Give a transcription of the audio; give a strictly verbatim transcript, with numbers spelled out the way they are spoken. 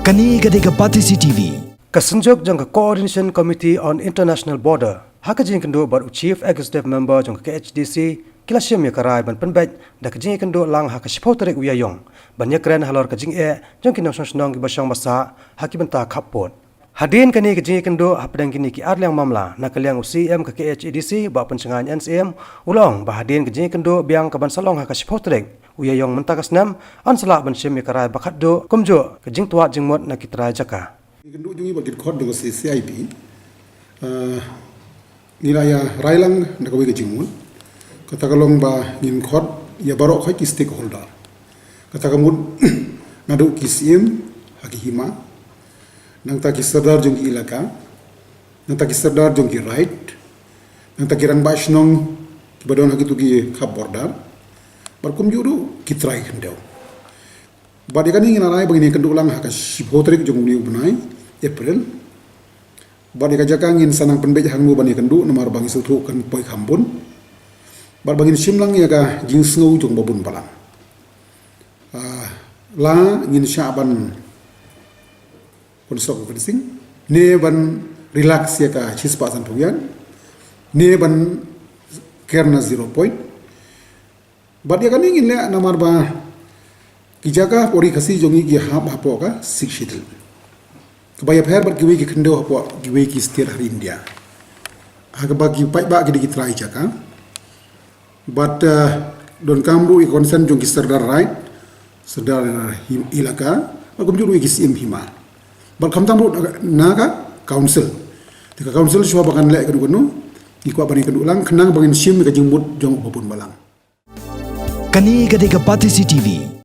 Kane ka dei ka Batesi T V. Ka synjuk jong ka Coordination Committee on International Border ha ka jingkynduh bad u Chief Executive Member jong ka K H A D C ki la shim ïa ka rai ban pynbeit da ka jingïakynduh lang ha ka shiphew tarik u Ïaïong ban ïakren halor ka jingeh jong ki nongshong shnong kiba shong ba sah ha ki bynta khappud. Hadien kane ka jingïakynduh hapdeng kine ki ar liang mamla, na ka liang u C E M ka K H A D C Bah Pynshngaiñ N S A M u la ong ba hadien ka jingïakynduh biang kaban sa long ha ka shiphew tarik u Ïaïong mynta ka snem, yn sa lah ban shim ïa ka rai ba khatduh kumjuh ka jingtwad jingmut na ki trai jaka. Jingïakynduh jong ngi bad ki dkhot jong ka C I B, ah, ngi la ïa rai lang da kawei ka jingmut. Kata ka long ba ngin khot ïa baroh khoit ki stakeholder. Kata ka mut naduh ki syiem ha ki hima, nangta ki sordar jong ki ilaka, nangta ki sordar jong ki raid, nangta ki rangbah shnong kiba don ha kito ki khap border, bad kumjuh ruh ki trai khyndew. Bad ïa kane ngi la rai ba ngin ïakynduh lang ha ka shiphew tarik jong une u bnai April. Bad ïa ka jaka ngin sa nang pynbeit hangno ban ïakynduh namar ba ngi sngewthuh kan poi kham bun. Bad ba ngin shim lang ïa ka jingsngew jong babun balang. Ah, la ngin shah ban conceal fencing, ne ban relax ïa ka shispah sanphew ïan, ne ban ker na zero point. Bad ïa kane ngin leh namar ba ki jaka hapoh Ri Khasi jong ngi ki hap hapoh ka Sixth Schedule, kaba ïapher bad kiwei ki khyndew hapoh kiwei ki state ha ri India. Ha kaba ki paidbah ki dei ki trai jaka. Bad, eh, donkam ruh ïa ka consent jong ki sordar raid, sordar him-, ilaka, bad kumjuh ruh ïa ki syiem hima. Bad khamtam ruh na ka council. Te ka council shuwa ba kan leh kano kano, ngi kwah ban ïakynduh lang khnang ba ngin shim ïa ka jingmut jong u babun balang. Kane ka dei ka Batesi T V.